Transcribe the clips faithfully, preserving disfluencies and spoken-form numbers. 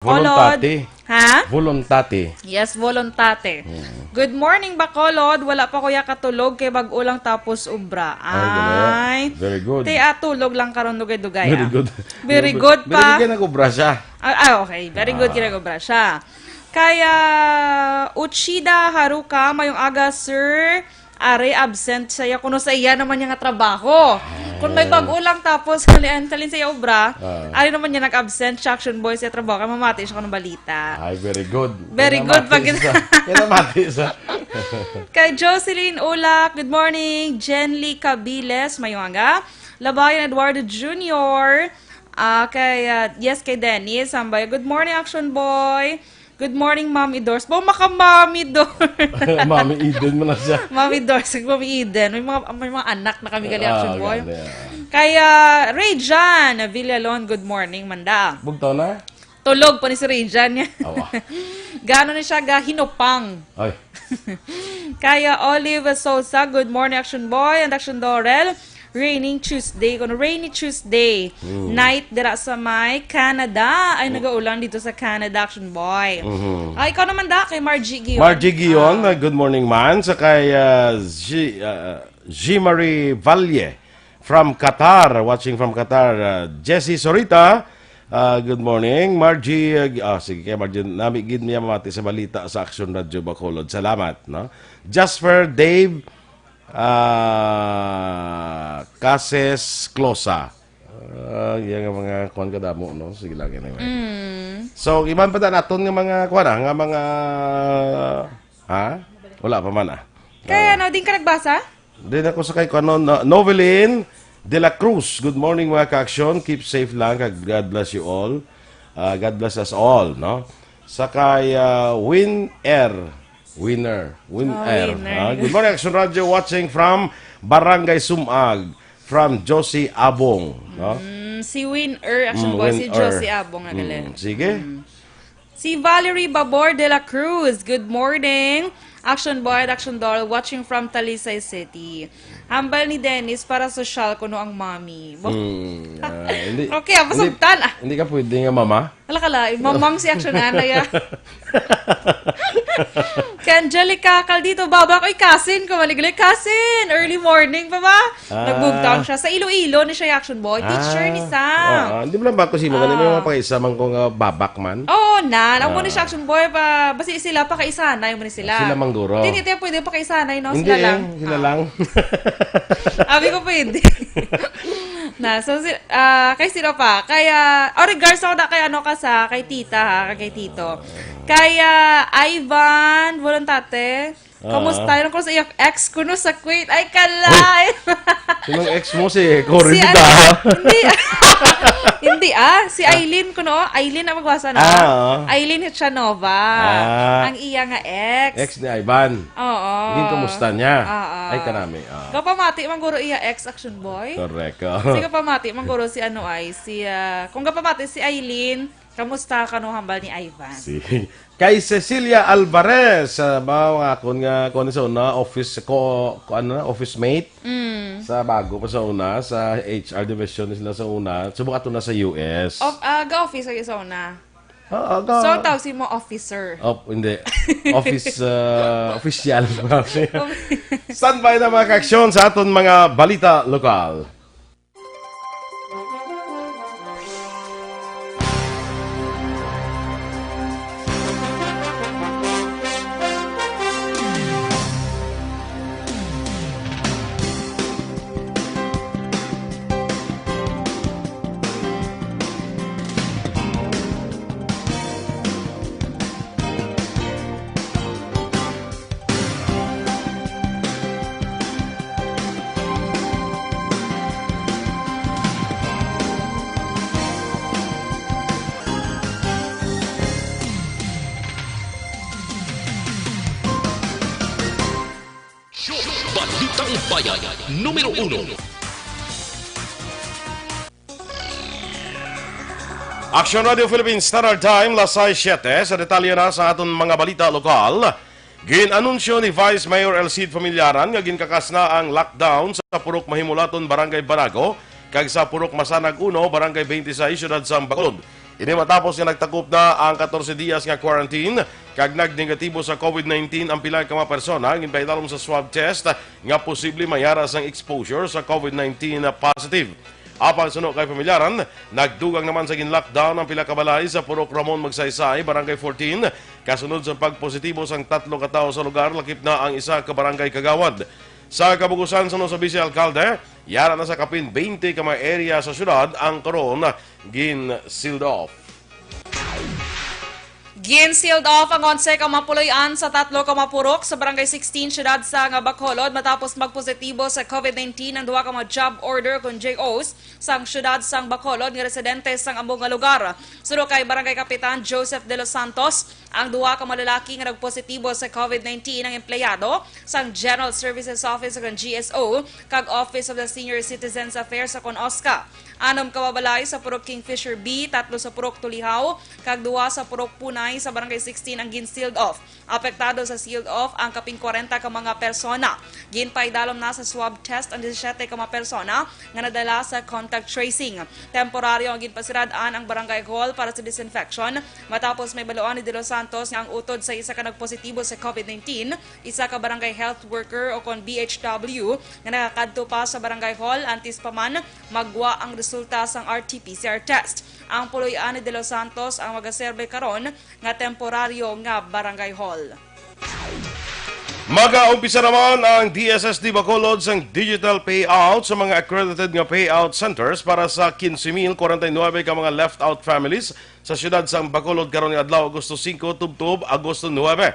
Bacolod. Voluntate. Ha? Voluntate. Yes, voluntate. Hmm. Good morning, Bacolod. Wala pa ko ya katulog kay bag-o lang tapos obra. Ay, dali. Ay. Very good. Te, ah, tulog lang karon, dugay-dugay, Very ah. good. Very good Very pa. good kay nag-obra siya. Ah, ah, okay. Very good Ah. kay nag-obra siya. Kaya Uchida Haruka, mayong aga, sir. Are, absent siya kuno sa iya naman niya nga trabaho. Kung may Ah. bag-o lang tapos, halian, halin sa iya obra, Ah. are naman niya nag-absent siya, Action Boy, sa iya trabaho. Kaya mamati siya kuno balita. Ay, very good. Very Kaya good namati pag- siya. Kaya namati siya. Kay Jocelyn Ulak, good morning. Jenly Cabiles, mayong aga. Labayan Eduardo Junior. Ah, kay, ah, yes, kay Dennis Sambay. Good morning, Action Boy. Good morning, Mami Dors. Bo, maka Mami Dors. Mami Eden mo na siya. Mami Dors, Mami Eden. May mga, may mga anak na kami gali, Ah, Action Boy. gali, ah. Kay, ah, Ray John Villalon, good morning, manda. Bugtaw na? Tulog pa ni si Ray John. Awa. Gano ni siya ga hinupang? Ay. Kaya Olive Sosa, good morning, Action Boy and Action Dorel. Raining Tuesday. Kuno rainy Tuesday Mm. night dira sa may Canada. Ay, Mm. nagaulan dito sa Canada, Action Boy. Mhm. Ah, ikaw naman, da, kay Margie Gion. Margie Gion, Ah. uh, good morning, man. Sa kay, uh, G, uh, G Marie Valle from Qatar, watching from Qatar. Uh, Jessie Sorita, uh, good morning. Margie, uh, ah, sige, kay Margie, nami gid niya mamati sa balita sa Action Radio Bacolod. Salamat, no? Jasper Dave, ah, Cases Closa. Ah, iya nga mga kuwan kadamo, no? Sige lang, anyway. Mm. So, iban pa ta naton nga mga kuwan, ah, nga mga, ha? Wala pa man, ah. Kaya Ah. ano, din ka nagbasa? Din ako sa kay kuwan, no, Novelin de la Cruz. Good morning, mga ka-aksyon. Keep safe lang, kag God bless you all. Ah, God bless us all, no? Sa kay, ah, Win Air. Winner. Win Oh, Air. Winner. Ah, good morning, Action Radio. Watching from Barangay Sumag. From Josie Abong. No? Mm, si Win Er, Action Mm, Boy, Win si Er. Josie Abong, nga Mm, galing. sige. Mm. Si Valerie Babor de la Cruz. Good morning, Action Boy at Action Doll. Watching from Talisay City. Hambal ni Dennis para sosyal kuno ang mommy. Bo- Mm, ah, hindi, Okay, ah, hindi, pasugtan, ah. hindi ka pwede nga mama? Hala ka, lain. Mamang si Action Anay, ah. Kay Angelica Caldito, babak. Oy, kasin ko, maligali. Kasin! Early morning pa ba? Ah. Nagbugtang siya. Sa Iloilo ni siya, Action Boy. Teacher Ah. ni Sam. Oo, hindi mo lang ba ako simo? Ganun, may Ah. mga pakaisa man ko nga babak man. Oo, na. Amo ni Ah. siya, Action Boy. Pa, basi sila, pakaisanay mo ni sila. Sila mangguro. Hindi, hindi, pwede pakaisanay, no? Hindi Sila eh, lang. sila Ah. lang. Abi ko pwede. Na, so, si, ah, kay sino pa? Kay, ah, oh, regards ako na kay ano ka sa, kay tita ha, kay tito. Kay, ah, Ivan Voluntate, Ah. kamusta? Yun ko sa iyang ex kuno sa Kuwait. Ay, kalay! Sinong ex mo? Si Cory Ay, Bida? hindi. Hindi, ah. Si Aileen kuno, oh. Aileen ang magbasa na. Ah, oo. Aileen Hichanova. Ah. Ang iya nga ex. Ex ni Ivan. Oo. Naging kamusta niya? Oo. Ay, kanami. Ah. Gapamati man guro iya ex, Action Boy. Correct, oh. Si gapamati man guro si ano ay, si, ah, kung gapamati si Aileen, kamusta ka no hambal ni Ivan? Si, kay Cecilia Alvarez, ah, ba, nga akon nga, kuwan sa una, office ko, ko, ano, office mate. Mm. Sa bago pa sa una, sa H R division sila sa una. Subok ato na sa U S. Of, ah, ga-office lagi sa una. Ah, aga. So, ang tawag si mo, officer? Op, hindi. Office, ah, official. Standby na, mga kaaksyon, sa aton mga balita lokal. Balitang Bayan, numero uno. Action Radio Philippines Standard Time, las sais siyete. Sa detalye na sa aton mga balita lokal, gin-anunsyo ni Vice Mayor El Cid Familiaran nga ginkakas na ang lockdown sa Purok Mahimulaton, Barangay Banago, kag sa Purok Masanag Uno, Barangay Twenty-six, Siyudad sang Bacolod. Ini matapos nga nagtakop na ang katorse diyas nga quarantine kag nagnegatibo sa COVID nineteen ang pila ka mga persona nga ginpahitalom sa swab test nga posible may ara sang exposure sa COVID nineteen positive. Apang suno kay pamilyaran, nagdugang naman sa gin-lockdown ang pila ka balay sa Purok Ramon Magsaysay, Barangay fourteen, kasunod sa pagpositibo sang tatlo ka tawo sa lugar, lakip na ang isa ka barangay kagawad. Sa kabugusan, suno sa Vice Alkalde, yara na sa kapin twenty ka mga area sa syudad ang karon gin-sealed off. Gin-sealed off ang onse ka mapuloy-an sa tatlo ka mapurok sa Barangay sixteen, siyudad sang Bacolod, matapos magpositibo sa COVID nineteen ang duha ka mga job order kon J Os sang siyudad sang Bacolod nga residente sang amo nga lugar. Suno kay Barangay Kapitan Joseph De Los Santos, ang duha ka malalaki nga nagpositibo sa COVID nineteen ang empleyado sang General Services Office o G S O kag Office of the Senior Citizens Affairs o kon OSCA. Anom ka mabalay sa Purok Kingfisher B, tatlo sa Purok Tulihaw, kag duha sa Purok Punay sa Barangay sixteen ang gin-sealed off. Apektado sa sealed off ang kapin kwarenta ka mga persona. Ginpaidalom na sa swab test ang disisiete ka mga persona nga nadala sa contact tracing. Temporaryo ang ginpasirad-an ang barangay hall para sa disinfection matapos may baluan ni De Los Santos nga ang utod sa isa ka nagpositibo sa COVID nineteen, isa ka barangay health worker o kon B H W nga nakakadto pa sa barangay hall antes pa man magwa ang resulta sang R T P C R test. Ang puloy-an ni De Los Santos ang magaserbe karon nga temporaryo nga barangay hall. Magaumpisa naman ang D S S D Bacolod sang digital payout sa mga accredited nga payout centers para sa quince mil cuarenta y nueve ka mga left out families sa siyudad sang Bacolod karon nga adlaw, Agosto singko, tubtob Agosto nuebe.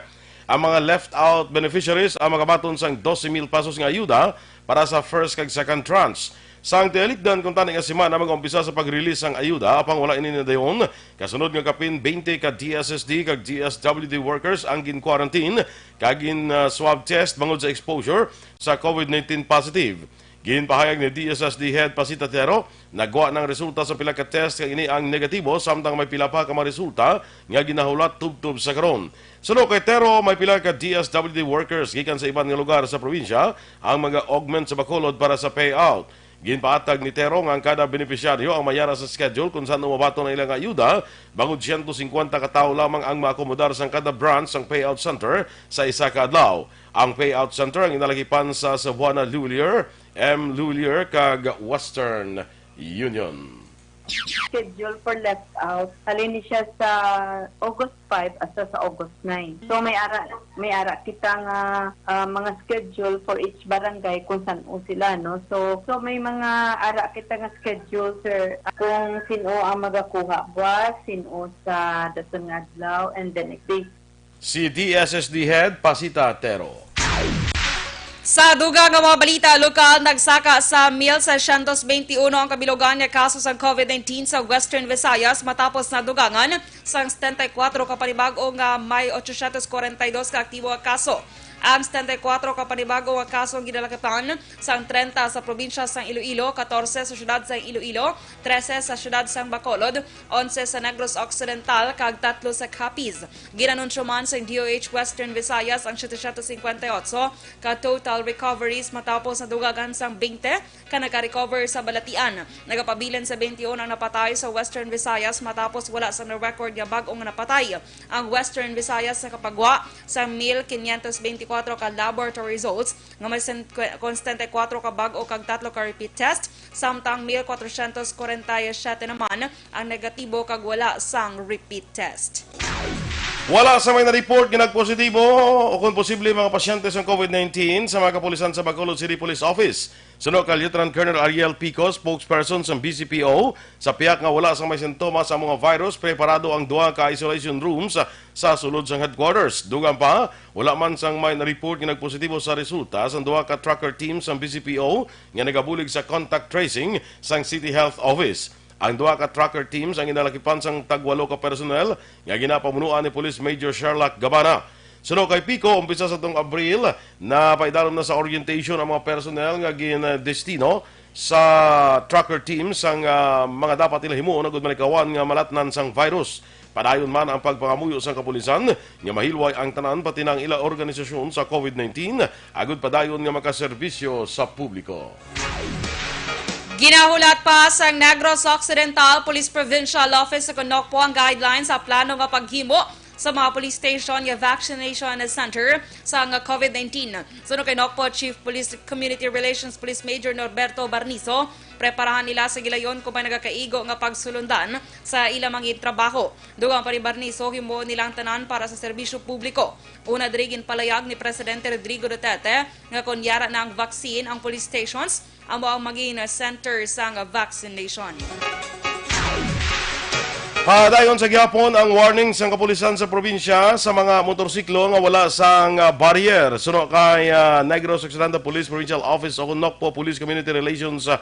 Ang mga left out beneficiaries ang magabaton sang dose mil pesos nga ayuda para sa first kag second tranche. Sang tialikdan kuntani nga semana, mag-umpisa sa pag-release sang ayuda, apang wala ini nadayon. Kasunod nga kapin twenty ka D S S D kag D S W D workers ang gin-quarantine kag gin, ah, swab test bangod sa exposure sa COVID nineteen positive. Ginpahayag ni D S S D Head Pasita Tero, nagwa na ang resulta sa pila ka test kag ini ang negatibo, samtang may pila pa ka mga resulta nga ginahulat tubtob sa karon. Suno kay Tero, may pila ka D S W D workers gikan sa iban nga lugar sa probinsya ang mag-augment sa Bacolod para sa payout. Ginpaatag ni Tero nga ang kada benepisyaryo ang may ara sa schedule kung san-o mabaton ang ilang ayuda, bangod siyento singkwenta ka tawo lamang ang maakomodar sang kada branch sang payout center sa isa ka adlaw. Ang payout center ang ginalakipan sa Sabuana Lulier, M Lulier, kag Western Union. Schedule for left out, halin ni siya sa August five hasta sa August nine. So may ara, may ara kita nga, ah, mga schedule for each barangay kung san-o sila, no? So, so may mga ara kita nga schedule, sir, kung sino ang magakuha buwas, sino sa dason nga adlaw, and the next day. Si D S S D Head Pasita Tero. Sa dugang nga mga balita lokal, nagsaka sa mil seiscientos veintiuno ang kabilugan nga kaso sang COVID nineteen sa Western Visayas matapos nadugangan sang setenta y kuatro ka panibag-o nga may ochocientos cuarenta y dos ka aktibo nga kaso. Ang setenta y kuatro ka panibag-o nga kaso ang ginalakipan sang trenta sa probinsya sang Iloilo, katorse sa siyudad sang Iloilo, trese sa siyudad sang Bacolod, onse sa Negros Occidental, kag tatlo sa Capiz. Ginanunsyo man sang D O H Western Visayas ang siyete siyento singkwenta y otso ka total recoveries matapos nadugangan sang bente ka nagka-recover sa balatian. Nagapabilin sa bente y uno ang napatay sa Western Visayas matapos wala sa na-record nga bag-o nga napatay. Ang Western Visayas nakapagwa sa mil quinientos veinticuatro ka laboratory results nga may sen-, kon setenta y kuatro ka bag-o kag tatlo ka repeat test, samtang mil cuatrocientos cuarenta y siete naman ang negatibo kag wala sang repeat test. Wala sa may na-report nga nagpositibo o kon posible mga pasyente sang COVID nineteen sa mga kapulisan sa Bacolod City Police Office. Suno kay Lieutenant Colonel Ariel Pico, spokesperson sang B C P O, sa pihak nga wala sang may sintomas ang mga virus, preparado ang duha ka isolation rooms sa, sa sulod sang headquarters. Dugang pa, wala man sang may na-report nga nagpositibo sa resulta sang duha ka tracker team sang B C P O nga nagabulig sa contact tracing sang City Health Office. Ang duha ka tracker teams ang ginalakipan sang tagwalo ka personnel nga ginapamunuan ni Police Major Sherlock Gabana. Suno kay Pico, umpisa sa tong Abril, napaidalom na sa orientation ang mga personnel nga gindestino sa tracker team sang, ah, mga dapat nila himuon agud malikawan nga malatnan sang virus. Padayon man ang pagpangamuyo sang kapulisan nga mahilway ang tanan, pati na ang ila organisasyon sa COVID nineteen, agud padayon nga makaserbisyo sa publiko. Ginahulat pa sang Negros Occidental Police Provincial Office sa Nocpo ang guidelines sa plano nga paghimo sa mga police station nga vaccination center sa nga COVID nineteen. Suno kay Nocpo Chief Police Community Relations Police Major Norberto Barnizo, preparahan nila sa gilayon kung may nagakaigo nga pagsulundan sa ila mga trabaho. Dugang pa ni Barnizo, himuon nilang tanan para sa serbisyo publiko. Una diri ginpalayag ni Presidente Rodrigo Duterte nga kon yara na ang vaccine, ang police stations amo ang maging center sang vaccination. Padayon sa gihapon ang warning sang kapulisan sa probinsya sa mga motorsiklo nga wala sang barrier. Suno kay, ah, Negros Occidental Police Provincial Office o Nocpo Police Community Relations, ah,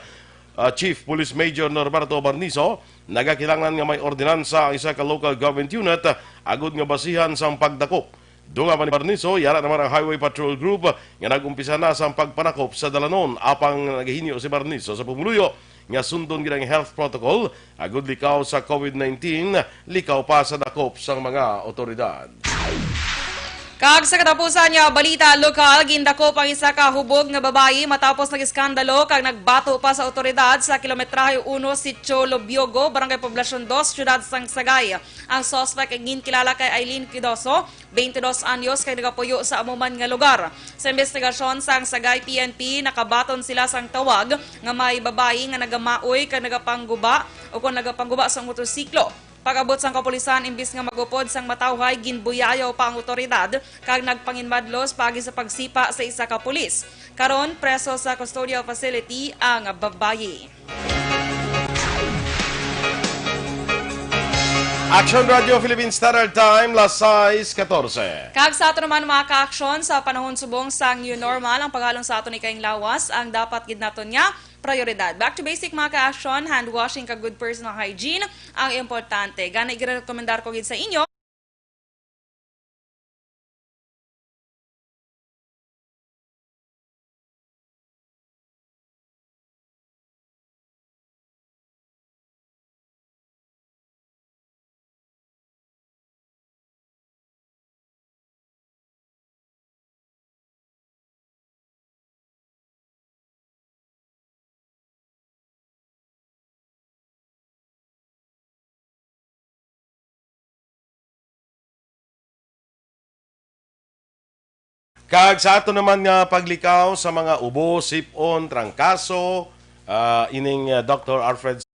ah, Chief Police Major Norberto Barnizo, nagakinahanglan nga may ordinansa ang isa ka local government unit, ah, agud nga basihan sang pagdakop. Dunga pa ni Barnizo, yara naman ang Highway Patrol Group nga nag-umpisa na sang pagpanakop sa dalanon. Apang nagahinyo si Barnizo sa pumuluyo nga sundon gid ang health protocol, agud likaw sa COVID nineteen, likaw pa sa dakop sang mga otoridad. Kag sa katapusan nga balita lokal, gindakop ang isa ka hubog nga babayi matapos nag-iskandalo kag nagbato pa sa otoridad sa Kilometrahe uno, Sitio Lobiogo, Barangay Poblacion dos, Siyudad sang Sagay. Ang suspect ang ginkilala kay Eileen Quidoso, twenty-dos anyos, kay nagapuyo sa amo man nga lugar. Sa investigasyon sang Sagay P N P, nakabaton sila sang tawag nga may babayi nga nagamaoy kag nagapangguba o kon nagapangguba sa motorsiklo. Pag-abot sang kapulisan, imbis nga magupod sang matawhay, ginbuyayaw pa ang otoridad kag nagpanginmadlos paagi sa pagsipa sa isa ka pulis. Karon, preso sa custodial facility ang babayi. Action Radio Philippine Standard Time, las sais katorse. Kag sa ato naman, mga ka-aksyon, sa panahon subong sang new normal, ang paghalong sa aton ikaing lawas ang dapat gid naton nga prioridad. Back to basic, mga ka-aksyon, hand washing kag good personal hygiene ang importante. Gani, ginarekomendar ko gid sa inyo. Kag sa ato naman nga paglikaw sa mga ubo, sip-on, trangkaso, ah, ining, ah, Doctor Alfred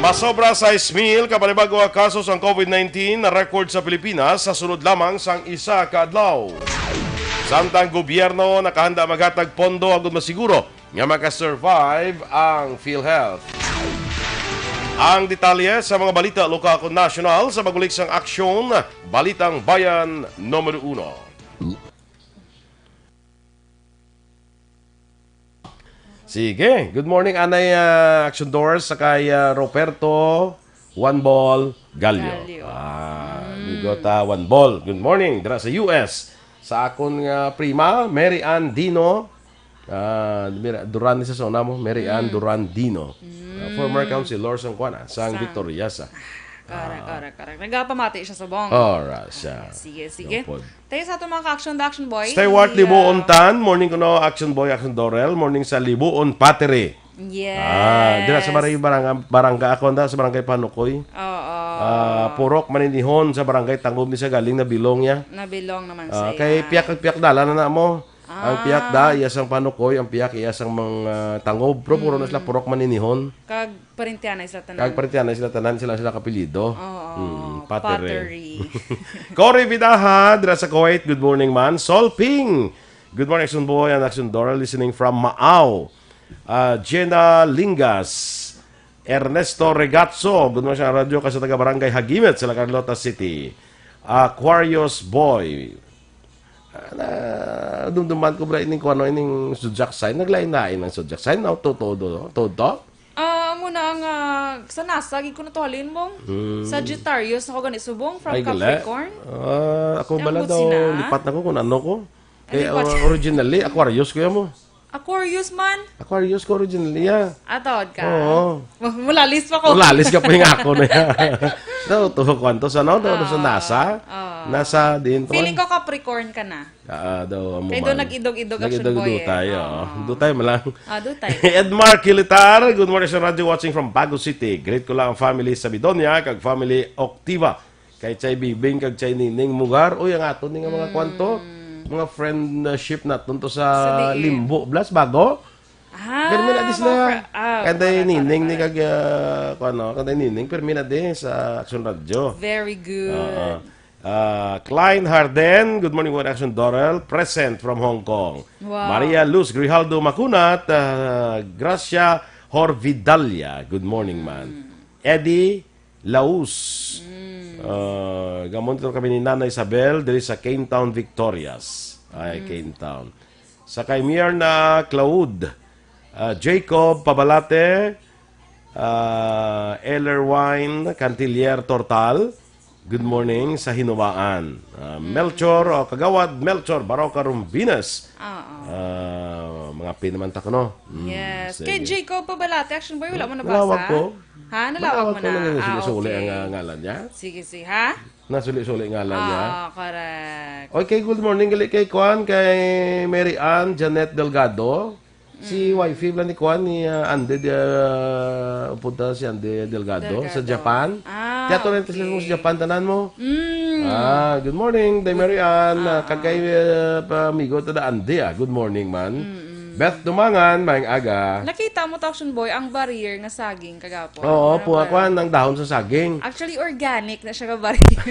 Masobra sais mil ka panibago nga kaso sang COVID nineteen na record sa Pilipinas sa sulod lamang sang isa ka adlaw. Samtang gobyerno nakahanda maghatag pondo agud masiguro nga makasurvive ang PhilHealth. Ang detalye sa mga balita lokal kag nasyonal sa pagbulik sang Aksyon, Balitang Bayan numero uno. Sige. Good morning, anay, ah, Action Doors, sa kay, ah, Roberto One Ball Gallo. Gallo. Ah, Mm. Bigota One Ball. Good morning, dira sa U S. Sa akon nga prima, Mary Ann Dino. Ah, Mira-, Duran ni sa una mo, Mary Ann Mm. Duran Dino. Ah, Mm. former councilor sang kuan, ah, sang Sa Victorias, ah. Correct, Ah. correct, correct. Nagapamati siya subong. Ora siya. Ah, sige, sige. Lupod. Tayo sa ato mga ka-action, the action boy. Stewart Hindi, Libuon ah, Tan, morning kuno, action boy, action Dorel, morning sa Libuon Patiri. Yes. Ah, dira sa barangay, barangay, barangay ako, nda, sa barangay Panukoy. Oo. Ah, Purok Maninihon sa barangay Tangub ni sa galing na bilong niya. Nabilong naman Ah, siya. Kay piyak, piyak dalan na, na mo. Ang piyak da, iya sang panukoy, ang piyak iya sang mga tangob. Pero puro na sila purok maninihon. Kag parintianay sila tanan. Kag parintianay sila tanan, sila, sila kapilido. Oo, Mm, patere. Patere. Cory Vidaja, dira sa Kuwait. Good morning, man. Sol Ping. Good morning, Action Boy and Action Dora, listening from Maao. Ah, Jenna Lingas. Ernesto Regatso. Good morning sa radyo, kay sa taga Barangay Hagimet, sa La Carlota City. Aquarius Boy. Ah, na, dumduman ko, bra, ining kuno, ining zodiac sign. Naglain-lain ang zodiac sign. No? Todo, todo. Ah, amo na ang, ah, sa NASA, gid ko na to halin, Bong. Hmm. Sagittarius ako gani subong, from Ay, gali. Capricorn. Ah, ako Ang bala butsi daw, na. Lipat na ko kung ano ko. Ay, Eh, lipat. uh, originally, Aquarius ko yan mo. Aquarius man. Aquarius ko originally, yeah. Atod ka. Oo. Mu-, mulalis pa ko. Mulalis ka pa yung ako na yan. Daw, to, kwanto sa, no? Daw, sa Ah, NASA. ah. NASA din to, Feeling man. Ko Capricorn ka na. Ah, daw, amo Kay do man. Nag-idog-idog, Action Nag-idog-idog Boy, eh. Tayo, Oo. oh. Do tayo, malang. Ah, do tayo. Edmar Kilitar, good morning sa radyo, watching from Bago City. Greet ko lang ang family sa Bidonia, kag family Octiva. Kay Chay Bibing, kag Chay Nining Mugar. Uy, ang aton ni nga mga Mm. kwanto. Mga friendship naton to sa Sa diin? Limbo. Blas, bago? Ah, Permi na di mga sila. fri-, ah, Kanday correct, Nining ni correct. kag, ah, kuwan, no? Kanday Nining, permi na di sa Action Radio. Very good. Oo. Ah, Klein Harden, good morning, One Action Dorel, present from Hong Kong. Wow. Maria Luz Grijaldo Macunat, ah, Gracia Horvidalia, good morning, man. Mm. Eddie Laus, Mm. ah, gamon to kami ni Nana Isabel, diri sa Cane Town, Victorias. Ay, Mm. Cane Town. Sa kay Mirna Claude, ah, Jacob Pabalate, ah, Eller Wine Cantilier Tortal, good morning sa Hinubaan. Ah, Mm. Melchor, oh, Kagawad Melchor Baroca Rumbinas. Oo. Ah, mga pin naman ta kuno. Mm, Yes. Kay sige. Jacob Pabalate, Action Boy, wala mo Nalawag nabasa? ko. Ha? Nalawag Nalawag mo ko na? na, Ah, suli-suli ang, okay. ah, ngalan niya. Sige, sige, ha? Nasuli-suli ngalan niya. Ah, correct. Okay, good morning gali kay Kwan, kay Mary Ann Janet Delgado. Si Mm. wifey pala ni Kwan, ni, ah, Andy, ah, punta si Andy Delgado sa Delgado. Japan. Ah, Kaya to rin okay. Sa Japan, tanan mo. Mm. Ah, good morning, day Mary Ann. Ah, Ah, kag kay, ah. ah, pa amigo, tada Andy, ah. Good morning, man. Mm-mm. Beth Dumangan, maayong aga. Nakita mo, Action Boy, ang barrier nga saging kagapon. Oo, Ano po, ba? Ako ang dahon sa saging. Actually, organic na siya nga barrier.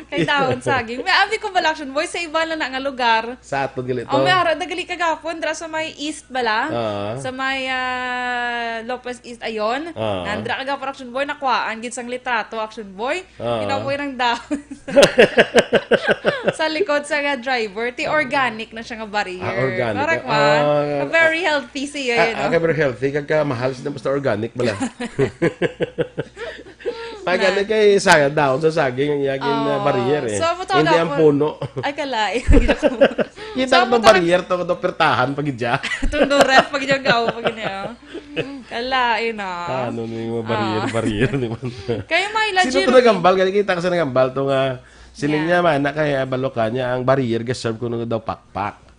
Kay dahon saging. May abi ko bala, Action Boy, sa iba na na nga lugar. Sa aton gali to. Oh, may ara, nagali kagapon, dira sa may east bala. Ah. Sa may, ah, Lopez East, ayon. Ah. Nandra kagapon, Action Boy, nakuhaan gid sang litrato, Action Boy. Ah. Kinapoy ng dahon. Sa likod sa nga driver, ti organic na siya nga barrier. Ah, organic. Correct, Ah, man? ah, Very healthy siya, ah, yun, ah, no? Kay very healthy, kag kamahal siya basta organic bala. Pag Na. Ano kay saya, dahon sa saging ang iyagin na Oo. Barrier, eh. So, amo to Hindi ang gapon. Puno. Ay, kalain. Kita So, ko amo tong to barrier to, to pertahan pag idya. Tong do ref, pag idya gao, pag niya. Kalain, ah. Ano ni mga barrier, Ah. Barrier ni man. Kayo, may Sino legit to nagambal? Kaya kita ka sa nagambal to nga, siling Yeah. niya, man, na kay, ah, Baloka niya, ang barrier, ga-serve ko nung daw pakpak.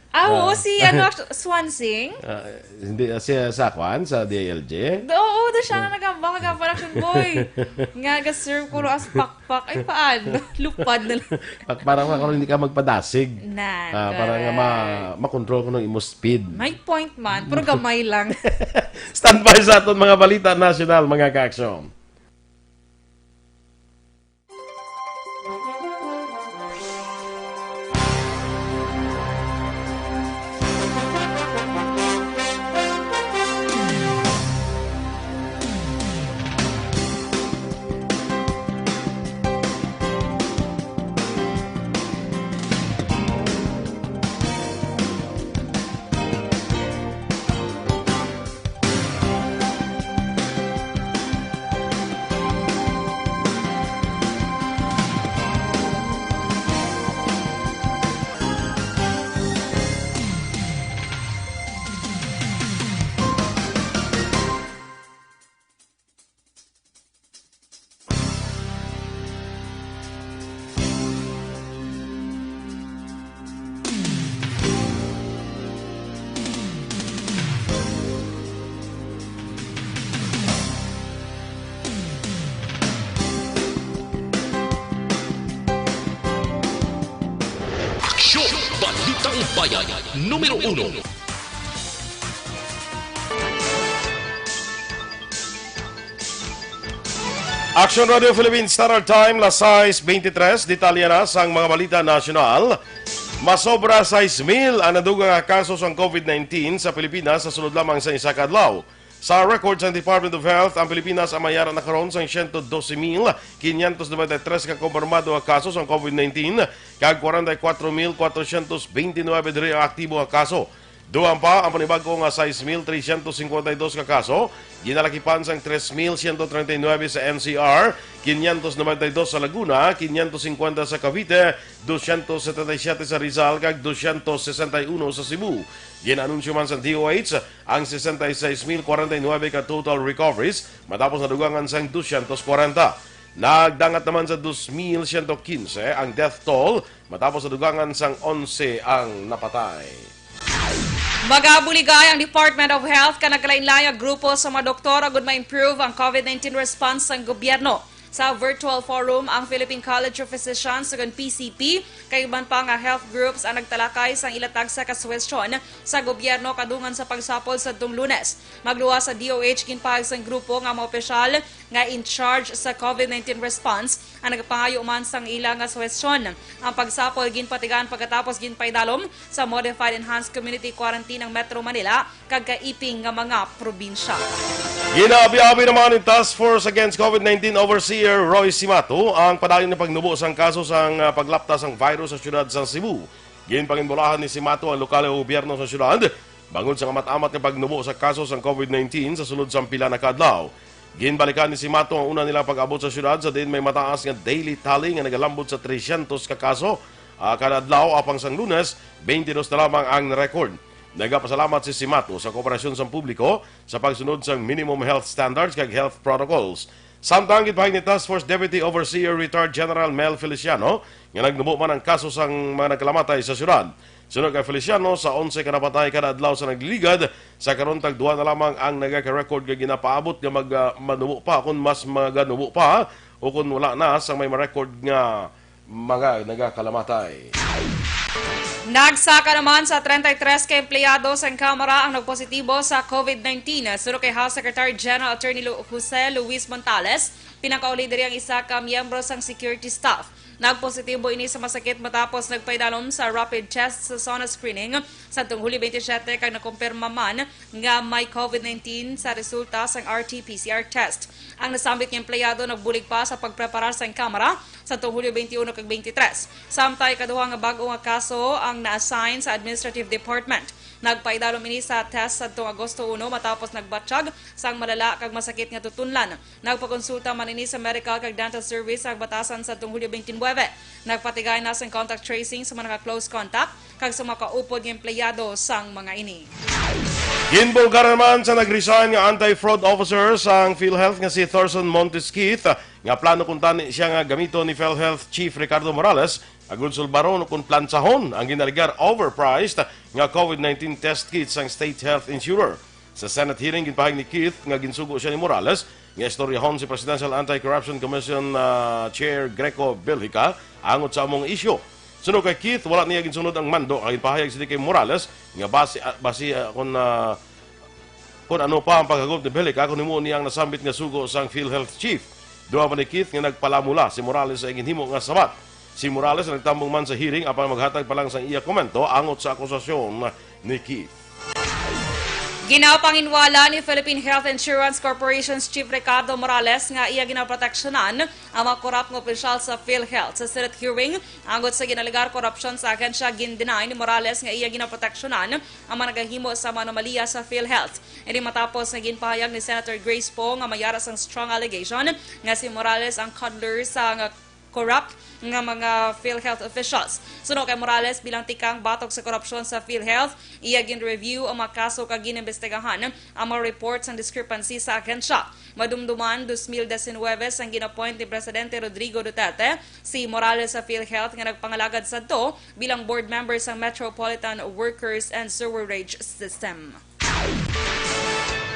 Ah, oo, Ah. si, ano, Swansing? Ah, hindi, ah, siya sa kwan, sa D I L G? Oo, doon siya na nagambal, nagambal, Action Boy. Nga, ga-serve ko as pakpak. Ay, paano? Lupad na lang. Pa-, parang ako hindi ka magpadasig. Nan, Ah, para nga ma-, correct. Makontrol ko ng imo speed. May point man, pero gamay lang. Standby sa aton mga balita nasyonal, mga ka-aksyon. Aksyon! Taumbayan numero uno. Action Radio Philippines Standard Time, las sais beintitrés. Detalye na sang mga balita nasyonal. Masobra sais mil ang nadugang nga kaso sang COVID nineteen sa Pilipinas sa sulod lamang sa isa ka adlaw. Sa record sang Department of Health, ang Pilipinas ang may ara na karon sang siyento dose mil quinientos noventa y tres ka kumpirmado nga kaso sang COVID nineteen, kag kwarenta y kwatro mil kwatrosyentos beintinuebe diri ang aktibo nga kaso. Dugang pa ang panibag-o nga sais mil tresyentos singkwenta y dos ka kaso, ginalakipan sang tres mil siyento treinta y nuebe sa N C R, quinientos noventa y dos sa Laguna, quinientos singkwenta sa Cavite, dosyentos setenta y siete sa Rizal, kag dosyentos sesenta y uno sa Cebu. Gin-anunsyo man sa D O H ang sesenta y seis mil kwarenta y nuebe ka total recoveries matapos nadugangan sang dosyentos kwarenta. Nagdangat naman sa dos mil siyento kinse ang death toll matapos nadugangan sang onse ang napatay. Magabuligay ang Department of Health ka nagkalainlain nga grupo sa mga doktor agud ma-improve ang COVID nineteen response sang gobyerno. Sa virtual forum ang Philippine College of Physicians ug ang P C P, kag iban pa nga health groups ang nagtalakay sang ila tagsa ka suhestyon sa gobyerno kadungan sa pagsapol sadtong Lunes. Magluwas sa D O H, ginpahayag sang grupo nga mga opisyal nga in charge sa COVID nineteen response ang nagapangayo man sang ila nga suhestyon. Ang pagsapol ginpatigaan pagkatapos ginpaidalom sa Modified Enhanced Community Quarantine ang Metro Manila kag kaiping nga mga probinsya. Ginaabi-abi naman ni Task Force Against COVID nineteen Overseer Roy Simato ang padayon nga pagnubo sang kaso sang, ah, paglapta sang virus sa siyudad sang Cebu. Ginpanginbulahan ni Simato ang lokal nga gobyerno sa siyudad bangod sa amat-amat nga pagnubo sa kaso sang COVID nineteen sa sulod sang pila na ka adlaw. Ginbalikan ni Simato ang una nilang pag-abot sa siyudad sa diin may mataas nga daily tally nga nagalambot sa tresyentos ka kaso, ah, kada adlaw, apang sang Lunes, twenty-dos na lamang ang na-record. Nagapasalamat si Simato sa kooperasyon sang publiko sa pagsunod sang minimum health standards kag health protocols. Samtang ginpahayag ni Task Force Deputy Overseer Retired General Mel Feliciano nga nagnubo man ang kaso sang mga nagkalamatay sa siyudad. Suno kay Feliciano, sa onse ka napatay kada adlaw sa nagliligad, sa karon tagduha na lamang ang nagaka-record nga ginapaabot nga mag-, ah, manubo pa, kon mas maganubo pa, o kon wala na sang may ma-record nga mga nagakalamatay. Nagsaka naman sa treinta y tres ka empleyado sang Kamara ang nagpositibo sa COVID nineteen. Suno kay House Secretary General Attorney Lu-, Jose Luis Montales, pinakauli diri ang isa ka miyembro sang security staff. Nagpositibo ini sa masakit matapos nagpaidalom sa rapid test sa SONA screening sadtong Hulyo twenty-seven kag nakumpirma man nga may COVID nineteen sa resulta sang R T P C R test. Ang nasambit nga empleyado nagbulig pa sa pagpreparar sang Kamara sadtong Hulyo twenty-one kag twenty-three. Samtang ikaduha nga bag-o nga kaso ang na-assign sa Administrative Department. Nagpaidalom ini sa test sadtong Agosto uno matapos nagbatyag sang malala kag masakit nga tutunlan. Nagpakonsulta man ini sa medical kag dental service ang batasan sadtong Hulyo twenty-nine. Nagpatigay na sang contact tracing sa mga naka-close contact kag sa mga kaupod nga empleyado sang mga ini. Ginbulgar naman sa nag-resign nga anti-fraud officer sang PhilHealth nga si Thorson Montes Keith nga plano kuntani siya nga gamiton ni PhilHealth Chief Ricardo Morales agud sulbaron kon plansahon ang ginalegar overpriced nga COVID nineteen test kit sang state health insurer. Sa Senate hearing, ginpahayag ni Keith nga ginsugo siya ni Morales nga istoryahon si Presidential Anti-Corruption Commission, ah, Chair Greco Belgica angot sa among isyu. Suno kay Keith, wala niya ginsunod ang mando nga ginpahayag sini kay Morales nga basi, ah, basi, ah, kun, ah, kun ano pa ang paghagop ni Belgica kung himuon niya ang nasambit nga sugo sang PhilHealth Chief. Duha pa ni Keith nga nagpalamula si Morales sa ginhimo nga sabat. Si Morales nagtambong man sa hearing apan maghatag pa lang sang iya komento angot sa akusasyon ni Keith. Ginapanginwala ni Philippine Health Insurance Corporation's Chief Ricardo Morales nga iya ginaproteksyonan ang mga korap nga opisyal sa PhilHealth. Sa Senate hearing, angot sa ginalegar korupsyon sa ahensya, gin-deny ni Morales nga iya ginaproteksyonan ang mga nagahimo sa mga anomalya sa PhilHealth. Ini matapos nga ginpahayag ni Senator Grace Poe nga may ara sang strong allegation nga si Morales ang coddler sa nga corrupt nga mga PhilHealth officials. Suno kay Morales, bilang tikang batok sa korupsyon sa PhilHealth, iya gin-review ang mga kaso kag ginimbestigahan ang mga reports sang discrepancy sa ahensya. Madumduman, dos mil diecinuebe sang gin-appoint ni Presidente Rodrigo Duterte si Morales sa PhilHealth nga nagpangalagad sadto bilang board member sang Metropolitan Workers and Sewerage System.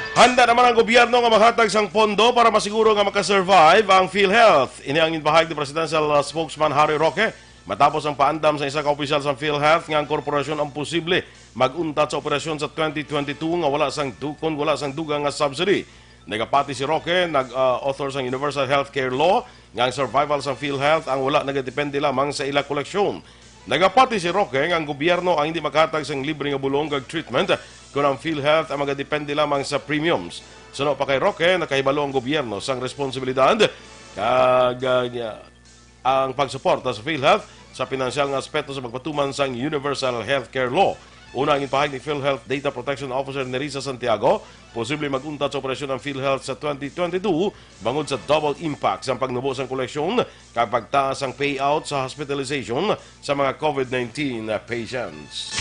Handa naman ang gobyerno nga maghatag sang pondo para masiguro nga makasurvive ang PhilHealth. Ini ang ginpahayag ni Presidential, uh, Spokesman Harry Roque Matapos ang paandam sa isa ka opisyal sa PhilHealth nga ang korporasyon ang posible mag-untat sa operasyon sa twenty twenty-two nga wala sang du-, kon wala sang dugang nga subsidy. Nagapati si Roque, nag, ah, author sang Universal Healthcare Law, nga ang survival sang PhilHealth ang wala nagadepende lamang sa ila koleksyon. Nagapati si Roque nga ang gobyerno ang hindi makahatag sang libre nga bulong kag treatment kon ang PhilHealth ang magadepende lamang sa premiums. Suno pa kay Roque, nakahibalo ang gobyerno sang responsibilidad kag, ah, ang pagsuporta sa PhilHealth sa pinansyal nga aspeto sa pagpatuman sang Universal Healthcare Law. Una, ang ginpahayag ni PhilHealth Data Protection Officer Nerissa Santiago, posible mag-untat sa operasyon ang PhilHealth sa twenty twenty-two bangod sa double impact sang pagnubo sang koleksyon kag pagtaas sang payout sa hospitalization sa mga COVID nineteen patients.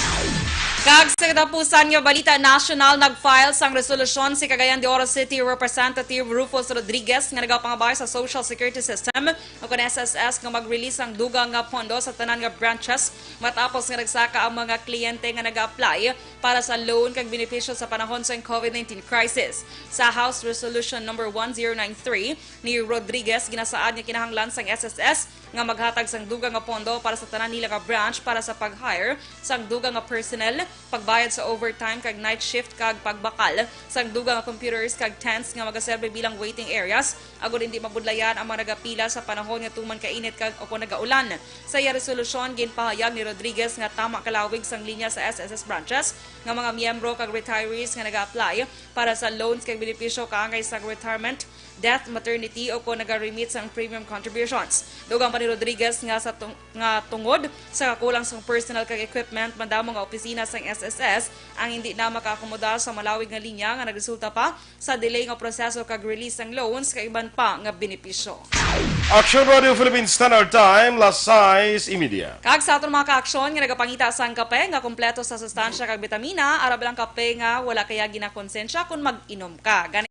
Kag sa katapusan nga balita nasyonal, nag-file sang resolusyon si Cagayan de Oro City Representative Rufus Rodriguez nga nagapangabay sa Social Security System o kon S S S nga mag-release sang dugang nga pondo sa tanan nga branches matapos nga nagsaka ang mga kliyente nga nag-apply para sa loan kag benepisyo sa panahon sang COVID nineteen crisis. Sa House Resolution Number one zero nine three ni Rodriguez, ginasaad nga kinahanglan sang S S S nga maghatag sang dugang nga pondo para sa tanan nila nga branch para sa pag-hire sang dugang nga personnel, pagbayad sa overtime kag night shift, kag pagbakal sang dugang nga computers kag tents nga magaserbi bilang waiting areas agod hindi mabudlayan ang mga nagapila sa panahon nga tuman kainit kag o kon nagaulan. Sa iya resolusyon, ginpahayag ni Rodriguez nga tama kalawig sang linya sa S S S branches nga mga miyembro kag retirees nga nag-apply para sa loans kag benepisyo kaangay sang retirement, death, maternity, o kon naga-remit sang premium contributions. Dugang pa ni Rodriguez nga sa tung-, nga tungod sa kakulang sang personnel kag equipment, madamo nga opisina sang S S S ang hindi na makaakomodar sa malawig nga linya nga nagresulta pa sa delay nga proseso kag release sang loans kag iban pa nga benepisyo. Action Radio Philippine Standard Time, las sais y media. Kag sa aton mga kaaksyon nga nagapangita sang kape nga kompleto sa sustansya kag bitamina, arab lang kape nga wala kaya ginakonsensya kon mag-inom ka. Gani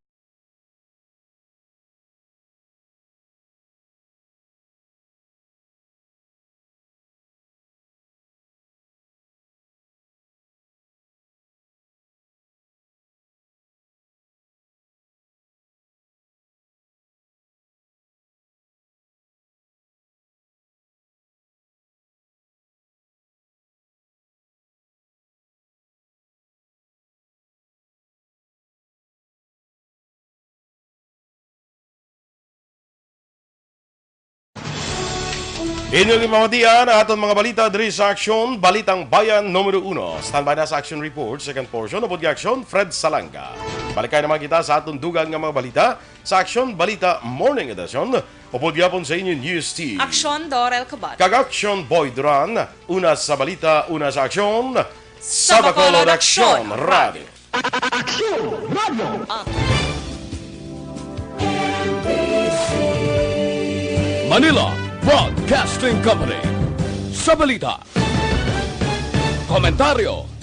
Inyong ipamatian ang aton mga balita diri sa Aksyon, Balitang Bayan numero uno. Standby na sa Action Report, second portion, upod kay Aksyon, Fred Salanga. Balikan naman kita sa aton dugang nga mga balita sa Aksyon Balita Morning Edition, upod gyapon sa inyo News Team. Aksyon, Dorel Cabal. Kag Aksyon, Boy Duran. Una sa balita, una sa aksyon, sa Bacolod Aksyon Radio. Aksyon Radio. Manila Broadcasting Company. Sa balita, komentaryo,